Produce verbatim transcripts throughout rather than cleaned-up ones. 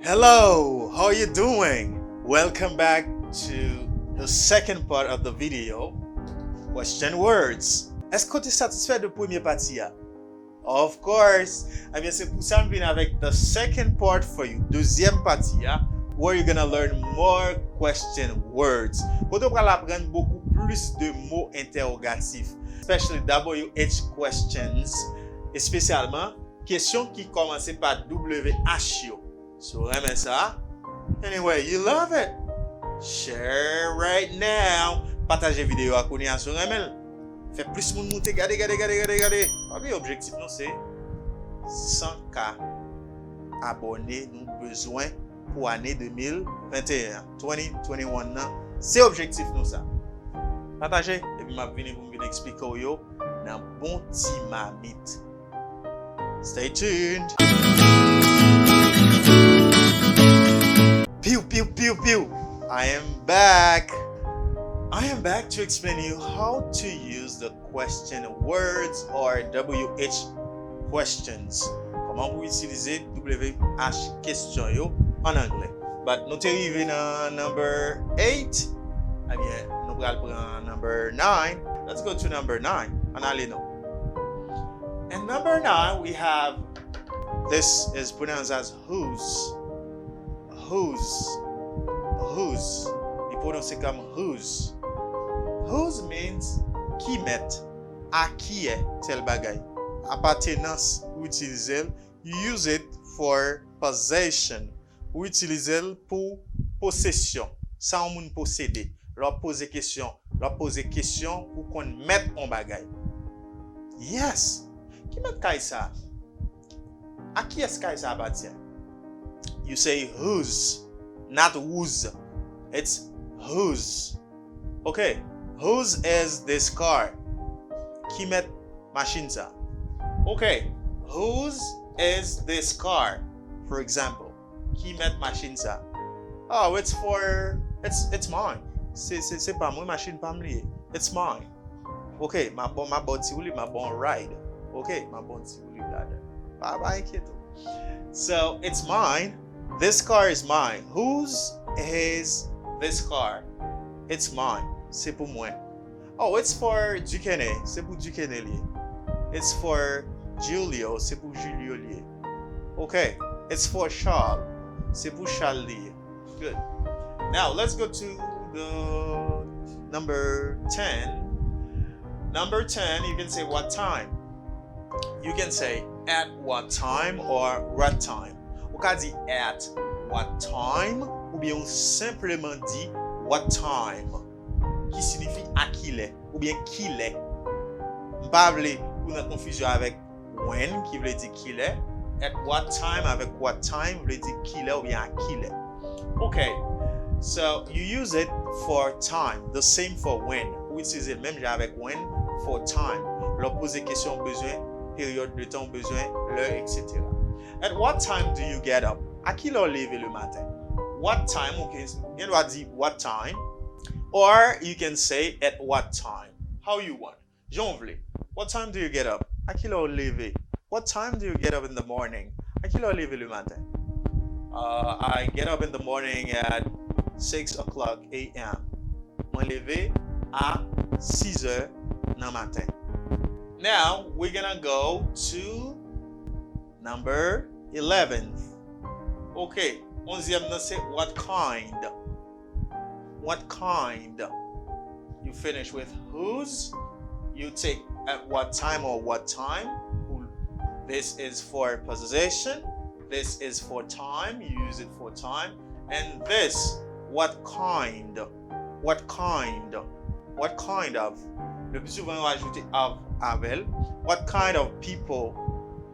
Hello, how you doing? Welcome back to the second part of the video, question words. Èske w te satisfè de premye pati a? Of course! Ebyen, se pou sa m vin avèk the second part for you, dezyèm pati a, where you're gonna learn more question words. Kote w pral aprann bokou plis de mo entèwogatif, especially W H questions, espesyalman kesyon ki kòmanse pa W H yo. Si w renmen sa, anyway, you love it, share right now. Pataje videyo a kounye a si w renmen l. Fè plis moun moute, gade, gade, gade, gade, gade. Pa bliye objektif nou se san K abòne nou bezwen pou ane de mil venteyen an, twenty twenty-one nan. Se objektif nou sa. Pataje, epi m ap vini pou m vin eksplike w yo nan bon ti mamit. Stay tuned. Pew, pew, pew, pew. I am back. I am back to explain you how to use the question words or W H questions. Kòman pou itilize W H kesyon yo an anglè. But nou te rive nan number eight. Ebyen, nou pral pran number nine. Let's go to number nine. Ann ale non. And number nine, we have, this is pronounced as whose. Whose. Whose. Li pwononse kòm whose. Whose means ki mèt, a kiyè tèl bagay. Apatenans, ou itilize l. You use it for possession. Ou itilize l pou posesyon. Sa yon moun posede. Lè w ap poze kesyon, lè w ap poze kesyon pou konn mèt yon bagay. Yes! Ki mèt kay sa? A kiyès kay sa apatyen? You say whose, not whose. It's whose. Okay, whose is this car? Ki mèt machin sa? Okay, whose is this car? For example, ki mèt machin sa? Oh, it's for, it's, it's mine. Se, se, se pa mwen, machin pa m li ye. It's mine. Ok, m ap ba w, m ap ba w ti woulib, m ap ba w yon ride. Ok, m ap ba w ti woulib ladan. Pa, pa enkyete w. So, it's mine. This car is mine. Whose is this car? It's mine. Se pou mwen. Oh, it's for Duquesne. Se pou Duquesne li ye. It's for Julio. Se pou Julio li ye. Ok. It's for Charles. Se pou Charles li ye. Good. Now, let's go to the number ten. Number ten, you can say what time. You can say at what time or what time. Ou ka di at what time, oubyen ou senpleman di what time, ki siyifi a kilè, oubyen kilè. M pa vle ou nan konfizyon avèk when, ki vle di kilè, at what time avèk what time vle di kilè oubyen a kilè. Ok. So, you use it for time, the same for when. Ou itilize l menm jan avèk when for time. Lè w poze kesyon, ou bezwen peryòd de tan, ou bezwen lè, et cetera. At what time do you get up? A kilè w leve le maten? What time, ou gen, ou gen dwa di what time, or you can say at what time. How you want. Jan w vle. What time do you get up? A kilè w leve? What time do you get up in the morning? A kilè w leve le maten? Uh, I get up in the morning at six o'clock a m. Mwen leve a sis è nan maten. Now, we're gonna go to number eleven. Ok, onzyèm nan se what kind. What kind? You finish with whose. You take at what time or what time. This is for possession. This is for time. You use it for time. And this, what kind? What kind? What kind of? Le pli souvan, yo ajoute of avè l. What kind of people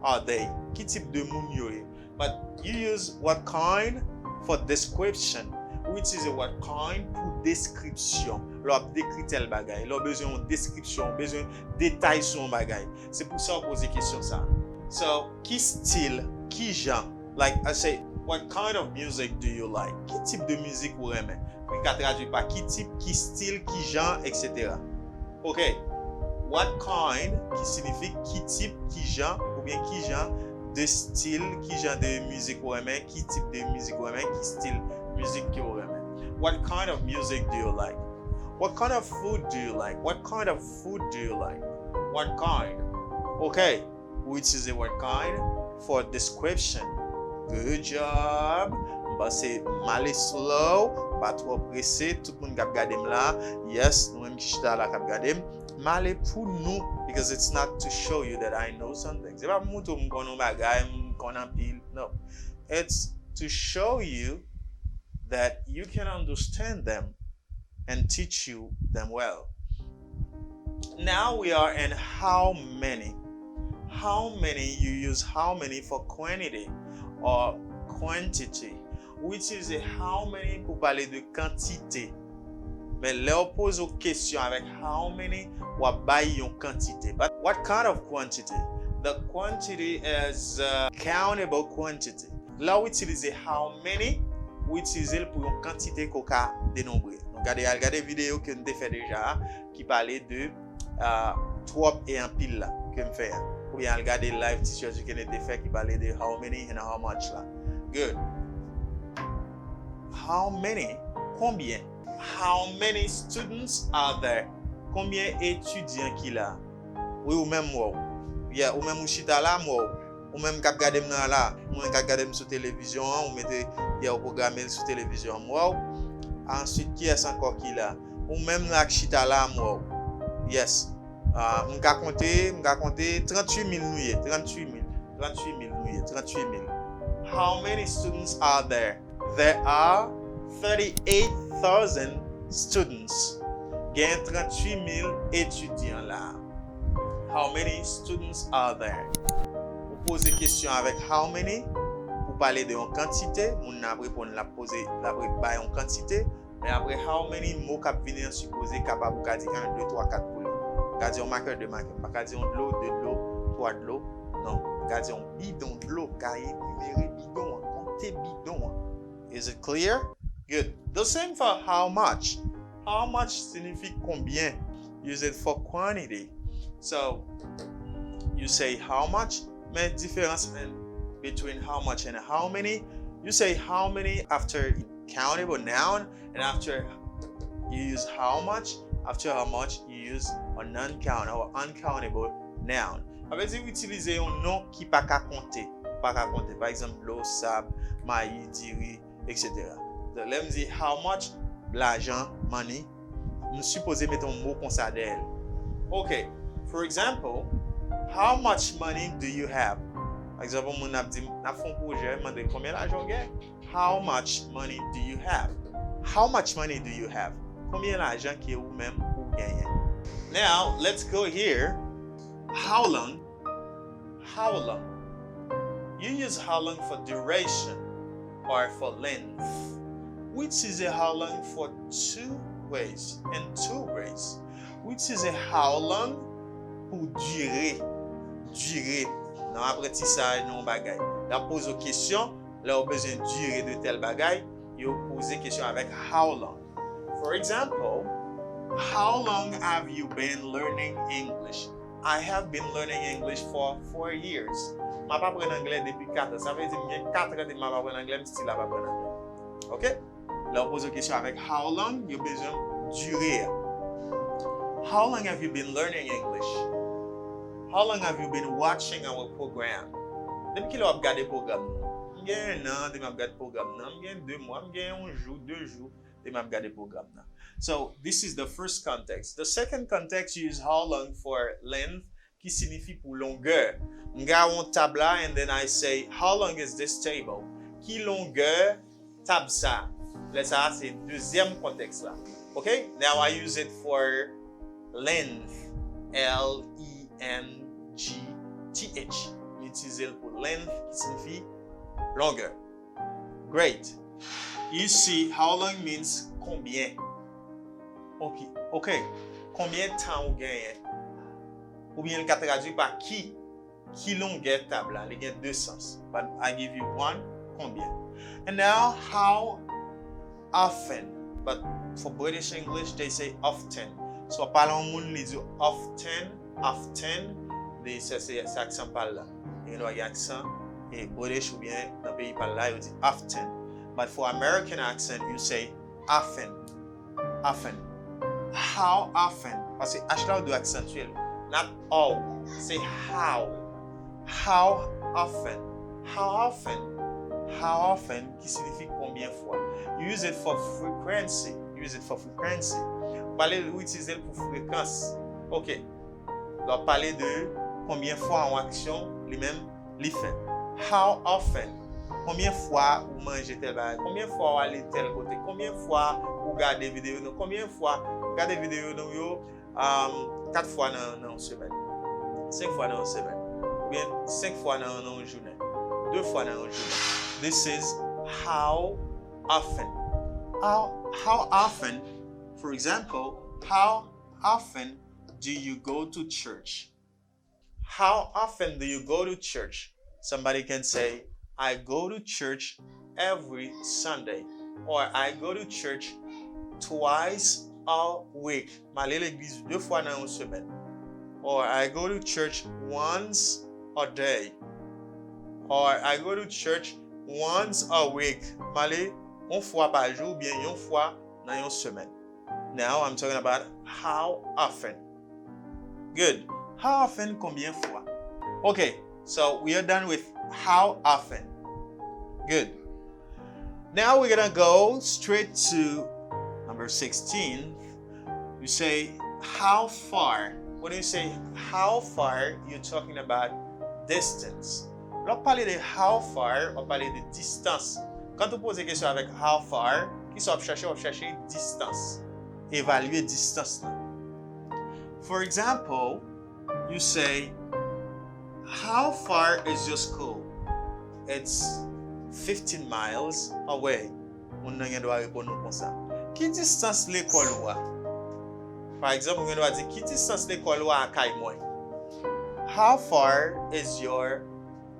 are they? Ki tip de moun yo ye? But you use what kind for description. Ou itilize what kind pou deskripsyon. Lè w ap dekri tèl bagay, lè w bezwen yon deskripsyon, ou bezwen detay sou yon bagay. Se pou sa w poze kesyon sa. So, ki stil, ki jan? Like, I say, what kind of music do you like? Ki tip de mizik ou renmen? Ou ka tradui pa ki tip, ki stil, ki jan, et cetera. Ok. What kind, ki siyifi ki tip, ki jan, oubyen ki jan de stil, ki jan de mizik ou renmen, ki tip de mizik ou renmen, ki stil mizik ke ou renmen. What kind of music do you like? What kind of food do you like? What kind of food do you like? What kind? Okay, we use the word kind for description. Good job. M panse m ale slow, m pa twò prese, tout moun k ap gade m la. Yes, nou menm ki chita la k ap gade m. M ale pou nou, because it's not to show you that I know something. Se pa pou montre w m konn yon bagay, m konn anpil. No. It's to show you that you can understand them and teach you them well. Now we are in how many. How many, you use how many for quantity or quantity. We use a how many pou pale de kantite. Men lè w poze w kesyon avèk how many, w ap bay yon kantite. But what kind of quantity? The quantity is a countable quantity. Lè w itilize how many, w itilize l pou yon kantite ke w ka denonbre. Nou gade, al gade videyo ke n te fè deja a, ki pale de ah, twòp e anpil la ke m fè a. Oubyen al gade live Teacher Educated te fè ki pale de how many and how much la. Good. How many? Konbyen? How many students are there? Konbyen etidyan ki la? Wi, ou menm m wè w. Yeah, ou menm ou chita la, m wè w. Ou menm k ap gade m nan la, ou menm k ap gade m sou televizyon an, ou mete, yeah, ou pwograme l sou televizyon an, m wè w. Answit, kiyès ankò ki la? Ou menm la k chita la, m wè w. Yes. Ah, m ka konte, m ka konte, tranntuit mil nou ye, tranntuit mil. Tranntuit mil nou ye, tranntuit mil. How many students are there? There are thirty-eight thousand students. Gen tranntuit mil etidyan la. How many students are there? Ou poze kesyon avèk how many pou pale de yon kantite, moun nan ap reponn, l ap poze, l ap re-, bay yon kantite, men apre how many, mo k ap vini an sipoze kapab, ou ka di en, de, twa, kat pou li. Ou ka di yon makè, de makè. M pa ka di yon dlo, de dlo, twa dlo. Non, ou ka di yon bidon dlo, ka enimere bidon an, konte bidon an. Is it clear? Good. The same for how much. How much siyifi konbyen. Use it for quantity. So, you say how much, men diferans an between how much and how many. You say how many after countable noun, and after you use how much, after how much you use a non-count or uncountable noun. Sa vle di w itilize yon non ki pa ka konte, pa ka konte. Pa egzanp, dlo, sab, mayi, diri, et cetera. Donk, lè m di how much, lajan, money, m sipoze mete yon mo konsa dèyè l. Ok, for example, how much money do you have? Pa egzanp, yon moun ap di m, n ap fè yon pwojè, m mande l konbyen lajan w gen? How much money do you have? How much money do you have? Konbyen lajan ke ou menm ou genyen? Now, let's go here. How long? How long? You use how long for duration or for length. We use a how long for two ways, in two ways. We use a how long pou dire, dire nan aprantisaj nan yon bagay. L ap poze w kesyon, lè w bezwen dire de tèl bagay, yo poze kesyon avèk how long. For example, how long have you been learning English? I have been learning English for four years. M ap aprann anglè depi kat an. Sa vle di m gen kat an depi m ap aprann anglè, m still ap aprann anglè. Ok? Lè w poze w kesyon avèk how long, yo bezwen dire a. How long have you been learning English? How long have you been watching our program? Depi kilè w ap gade pwogram nou? M gen en an depi m ap gade pwogram nan. M gen de mwa, m gen yon jou, de jou depi m ap gade pwogram nan. So, this is the first context. The second context, you use how long for length, ki siyifi pou longè. M gen yon tab la, and then I say, how long is this table? Ki longè tab sa? Lè sa a, se dezyèm kontèks la. Ok? Now I use it for length. L E N G T H. M itilize l pou length, ki siyifi longè. Great. You see, how long means konbyen. Ok, ok. Konbyen tan ou genyen? Oubyen l ka tradui pa ki. Ki longè tab la? Li gen de sans. But I give you one, konbyen. And now, how often? But for British English, they say often. So, w ap pale yon moun, li di w often, often, li, se, se, se aksan pa l la. Li gen dwa gen aksan e British oubyen nan peyi pa l la, yo di often. But for American accent, you say often. Often. How often? Paske H la ou dwe aksantiye l. Not how. Se how. How often? How often? How often ki siyifi konbyen fwa. You use it for frequency. You use it for frequency. Ou pale, ou itilize l pou frekans. Ok. Lè w ap pale de konbyen fwa yon aksyon li menm li fèt. How often? Konbyen fwa ou manje tèl bagay? Konbyen fwa w ale tèl kote? Konbyen fwa ou gade videyo nou? Konbyen fwa ou gade videyo nou yo? Um, kat fwa nan, nan yon semèn. Senk fwa nan yon semèn. Oubyen senk fwa nan, nan yon jounen. De fwa nan yon jounen. This is how often. How, how often, for example, how often do you go to church? How often do you go to church? Somebody can say, I go to church every Sunday. Or I go to church twice a week. M ale legliz de fwa nan yon semèn. Or I go to church once a day. Or I go to church once a week. M ale yon fwa pa jou oubyen yon fwa nan yon semèn. Now I'm talking about how often. Good. How often? Konbyen fwa? Ok, so we are done with how often. Good. Now we're gonna go straight to number sixteen. You say, how far? When you say how far, you're talking about distance. Lè w ap pale de how far, w ap pale de distans. Kan ou poze kesyon avèk how far, kisa w ap chache? W ap chache distans. Evalye distans lan. For example, you say, how far is your school? It's fifteen miles away. Moun nan gen dwa reponn ou konsa. Ki distans lekòl ou a? Pa egzanp, ou gen dwa di, ki distans lekòl ou a a kay mwen? How far is your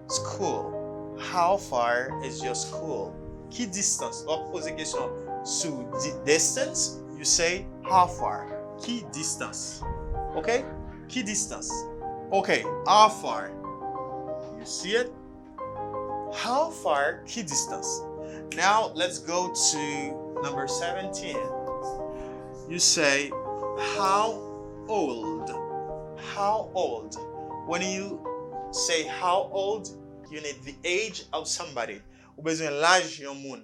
school? How far is your school? Ki distans? Lè w ap poze kesyon sou di-, distance, you say, how far? Ki distans? Ok? Ki distans? Ok, how far? You see it? How far? Ki distans? Now, let's go to number seventeen. You say, how old? How old? When you say how old, you need the age of somebody. Ou bezwen laj yon moun.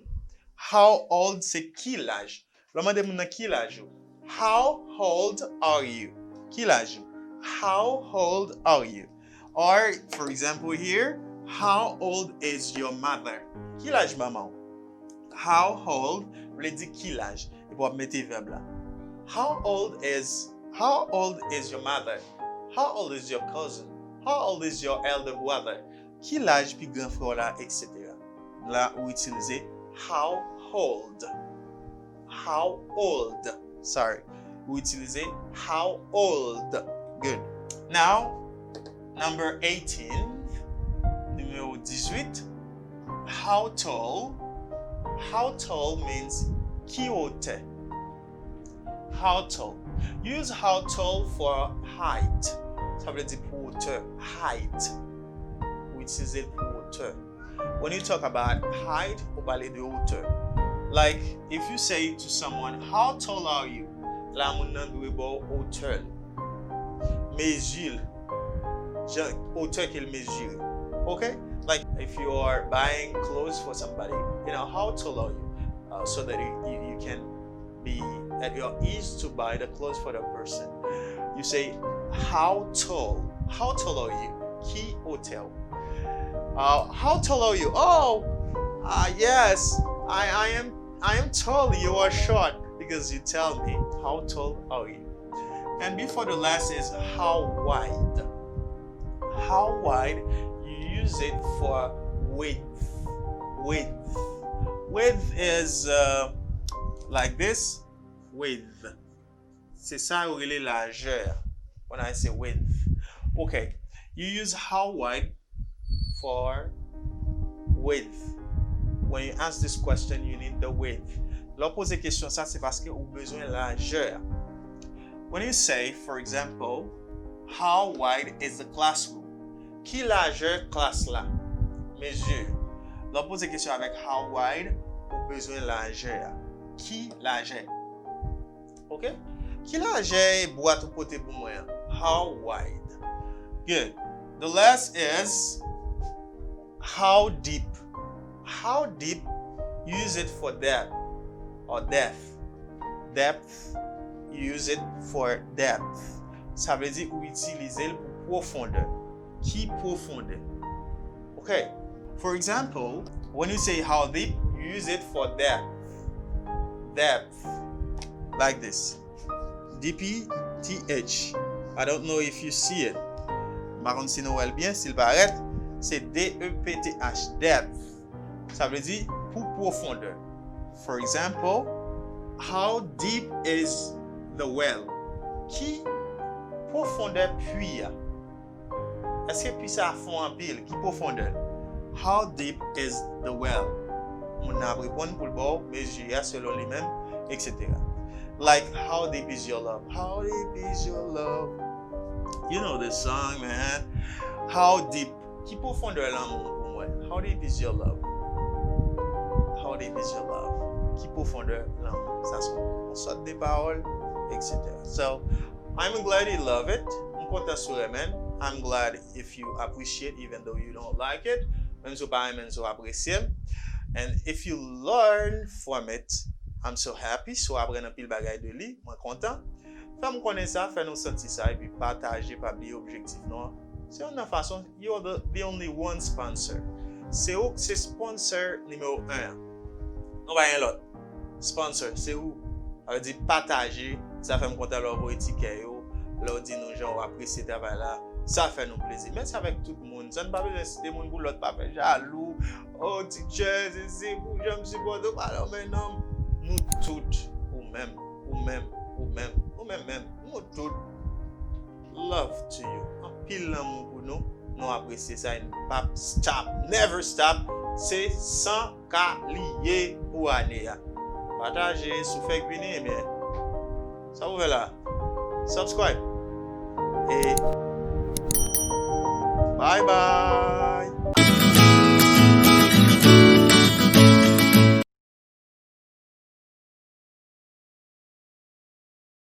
How old se ki laj. Lè w mande moun nan ki laj ou. How old are you? Ki laj ou? How old are you? Or, for example, here, how old is your mother? Ki laj manman w? How old vle di ki laj. Epi w ap mete vèb la. How old is, how old is your mother? How old is your cousin? How old is your elder brother? Ki laj pi gran frè w la, et cetera. La, ou itilize how old. How old. Sorry. Ou itilize how old. Good. Now, number eighteen, nimewo dizuit. How tall? How tall means ki wotè. How tall? Use how tall for height. Sa vle di pou wotè. Height. Ou itilize l pou wotè. When you talk about height, ou pale de wotè. Like, if you say to someone, how tall are you? La, moun nan dwe ba w wotè l. Mezi l. Jan, wotè ke l mezire. Ok? Like, if you are buying clothes for somebody, you know, how tall are you? Uh, so that you, you, you can be at your ease to buy the clothes for the person. You say, how tall? How tall are you? Ki wotè w? Uh, how tall are you? Oh, uh, yes, I, I am, I am tall, you are short, because you tell me, how tall are you? And before the last is how wide. How wide, you use it for width. Width. Width is, uh, like this. Width. Se sa yo rele lajè. When I say width. Ok. You use how wide for width. When you ask this question, you need the width. Lè w poze kesyon sa, se paske ou bezwen lajè. When you say, for example, how wide is the classroom? Ki lajè klas la? Mezi. Lè w poze kesyon avèk how wide, ou bezwen lajè a. Ki lajè? Ok? Ki lajè bwat ou pote pou mwen an? How wide? Good. The last is how deep. How deep? Use it for depth or depth. Depth. Use it for depth. Sa vle di ou itilize l pou pwofondè. Ki pwofondè? Ok. For example, when you say how deep, use it for depth. Depth. Like this. D P T H. I don't know if you see it. M pa konn si nou wè l byen, si l parèt. Se D E P T H, depth. Sa vle di pou pwofondè. For example, how deep is the well? Ki pwofondè pwi a? Èske pwi sa a fon anpil? Ki pwofondè l? How deep is the well? Moun nan ap reponn pou l ba w mezi a selon li menm, et cetera. Like, how deep is your love? How deep is your love? You know this song, man. How deep? Ki pwofondè lanmou w pou mwen? How deep is your love? How deep is your love? Ki pwofondè lanmou? Sa se yon sòt de pawòl, et cetera. So, I'm glad you love it. M kontan si w renmen l. I'm glad if you appreciate, even though you don't like it. Menm si w pa renmen l, si w apresye l. And if you learn from it, I'm so happy. Si w aprann anpil bagay de li, mwen kontan. Fè m konnen sa, fè nou santi sa, epi pataje, pa bliye objektif nou an. Se youn nan fason, you're the, the only one sponsor. Se ou k se sponsor nimewo en an. Nou pa gen lòt. Sponsor, se ou. Sa vle di pataje, sa fè m kontan lè w voye ti kè yo, lè w di nou jan w apresye travay la, sa fè nou plezi. Mèsi avèk tout moun, sa n pa bezwen site moun pou lòt pa fè jalou. Oh, teacher, se, se pou jan m sipòte w, pa lè w men non. Nou tout, ou menm, ou menm, ou menm, ou menm menm, nou tout. Love to you. Anpil lanmou pou nou. Nou apresye sa, e n p ap stop, never stop. Se san ka li ye pou ane a. Pataje, si w fèk vini, ebyen, sa pou fè la. Subscribe. E bye bye.